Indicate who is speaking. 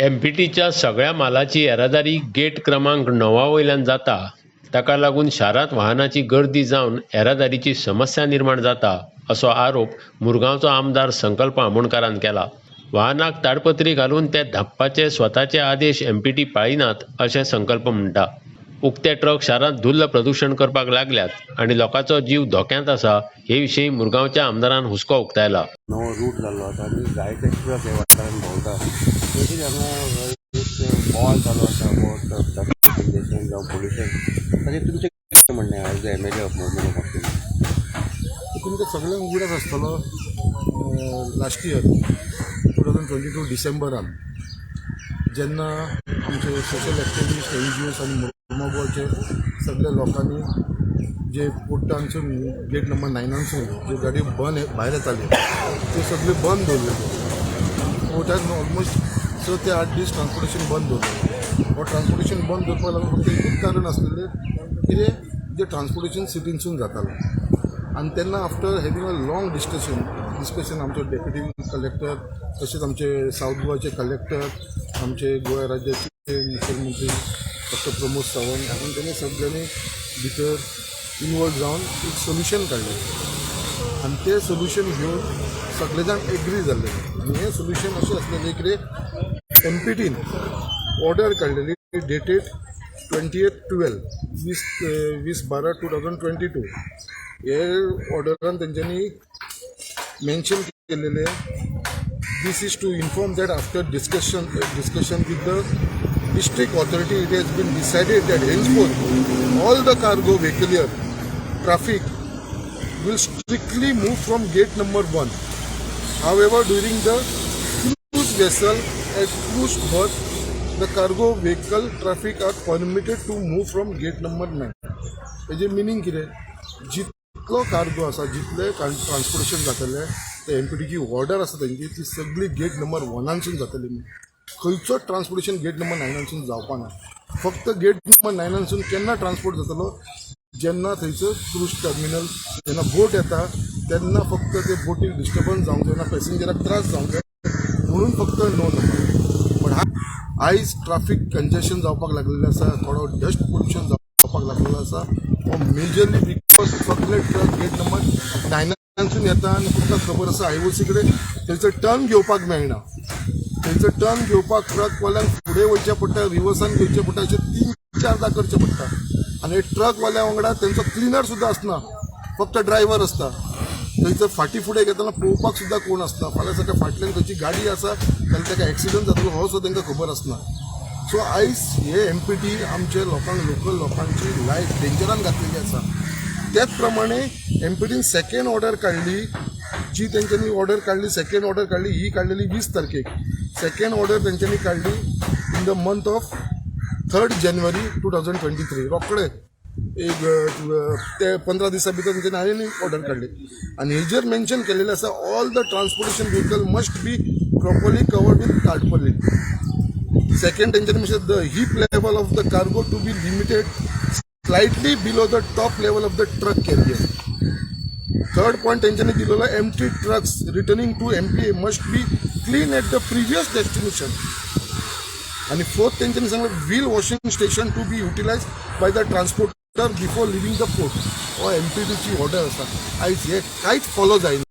Speaker 1: एमपीटीच्या सगळ्या मालाची येरादारी गेट क्रमांक णवा वयल्यान जाता. ताका लागून शारांत वाहनाची गर्दी जावन येरादारीची समस्या निर्माण जाता, असो आरोप मुरगांवचो आमदार संकल्प आमोणकारान केला. वाहनाक ताडपत्री घालून ते धांपपाचे स्वताचे आदेश एमपीटी पाळिनात, अशें संकल्प म्हणटा. उक्ते ट्रक शारांत धुल्ल प्रदुशण करपाक लागल्यात आनी लोकांचो जीव धोक्यांत आसा. हे विशीं मुरगांवच्या आमदारान हुस्को उक्तायला.
Speaker 2: नवो रूट जाल्लो आसा आनी जायते ट्रक ह्या वाठारांत भोंवता. तशीच हांगा एक बोवाळ चालू आसा अबावट ट्राफीक कंजेशन जावं पोल्युशन. ताचेर तुमचें कितें म्हणणें as the MLA of Mormugao?
Speaker 3: तुमकां सगळ्यांक उगडास आसतलो, last year 2022 डिसेंबरान जेन्ना आमचे सोशल एक्टिविस्ट, एनजीओस आनी मुरमुगांवचे सगल्या लोकांनी जे पोर्टानसून गेट नंबर नायनानसून ज्यो गाडयो बंद भायर येताल्यो, त्यो सगल्यो बंद दवरलेल्यो. पोर्टान ऑलमोस्ट 6 ते 8 दीस ट्रान्सपोर्टेशन बंद दवरलेलें. हो ट्रान्सपोर्टेशन बंद दवरपाक लागून फक्त एकूच कारण आसलेलें, कितें जें ट्रान्सपोर्टेशन सिटीनसून जातालें. आनी तेन्ना after having a long discussion आमचो डेप्युटी कलेक्टर, तशेंच आमचे सावथ गोवाचे कलेक्टर, आमचे गोवा राज्याचे मुखेलमंत्री डॉक्टर प्रमोद सावंत हांून तेणे सगळ्यांनी भितर इनवॉल्व जावन एक सोल्युशन काडलें आनी तें सोल्युशन घेवन सगळे जाण एग्री जाल्ले. आनी हें सोल्युशन अशें आसलेलें कितें, एमपीटीन ऑर्डर काडलेली डेटेड 28/12, 20/12/2022. हे ऑर्डरान तेंच्यांनी मेन्शन केलेले, "This is to inform that after discussion with the district authority, it has been decided that henceforth all the cargo vehicular traffic will strictly move from gate number 1. However, during the cruise vessel at cruise berth, the cargo vehicle traffic are permitted to move from gate number 9." हेजे meaning कितें? जितलो cargo आसा, जितले transportation जातलें, ते एमपीटीची order आसा तेंची, ती सगळी गेट नंबर वनानसून जातली. खंयचोच ट्रान्सपोर्टेशन गेट नंबर नायनानसून जावपा ना. फक्त गेट नंबर नायनानसून केन्ना ट्रान्सपोर्ट जातलो? जेन्ना थंयसर क्रूज टर्मिनल जेन्ना बोट येता, तेन्ना फक्त ते बोटीक डिस्टर्बन्स जावंक जायना, पॅसेंजराक त्रास जावंक जाय म्हणून फक्त णव नंबर. पण आयज ट्राफीक कंजेशन जावपाक लागलेलें आसा, थोडो डस्ट पोल्युशन जावपाक लागलेलो आसा. हो मेजरली because सगळे ट्रक गेट नंबर नायनानसून येता आनी तुमकां खबर आसा, आयओसी कडेन थंयसर टर्न घेवपाक मेळना. थंयसर टर्न घेवपाक ट्रकवाल्यांक फुडें वयचें पडटा, रिवर्सान घेवचें पडटा, अशें तीन चारदां करचें पडटा. आनी ट्रकवाल्या वांगडा तेंचो क्लिनर सुद्दां आसना, फक्त ड्रायव्हर आसता. थंयसर फाटीं फुडें घेतना पळोवपाक सुद्दां कोण आसना. फाल्यां सकाळी फाटल्यान खंयची गाडी आसा जाल्यार ताका एक्सिडंट जातलो, हो सुद्दां तांकां खबर आसना. सो आयज हे एमपीटी आमचे लोकांक, लोकल लोकांची लायफ डेंजरान घातलेली आसा. त्याच प्रमाणे एमपीटीन सेकंड ऑर्डर काडली. जी तेंच्यांनी ऑर्डर काडली, सेकंड ऑर्डर काडली, ही काडलेली 20 तारखेक. सेकंड ऑर्डर तेंच्यांनी काडली in the month of 3 January 2023. रोखडे एक ते 15 दिसां भितर तेंच्यांनी आनी ऑर्डर काडली आनी हेजेर मेन्शन केलेलें आसा, all the transportation vehicle must be properly covered with tarpaulin. Second तेंच्यांनी mention, the heap level of the cargo to be limited slightly below the top level of the truck carrier. Third point तेंच्यांनी दिलेलो, empty trucks returning to MPA must be clean at the previous destination. आणि fourth तेंच्यांनी सांगलें, wheel washing station to be utilize by the transporter before leaving the port. हो एमपीटीची order आसा. आयज हे कांयच फॉलो जायना.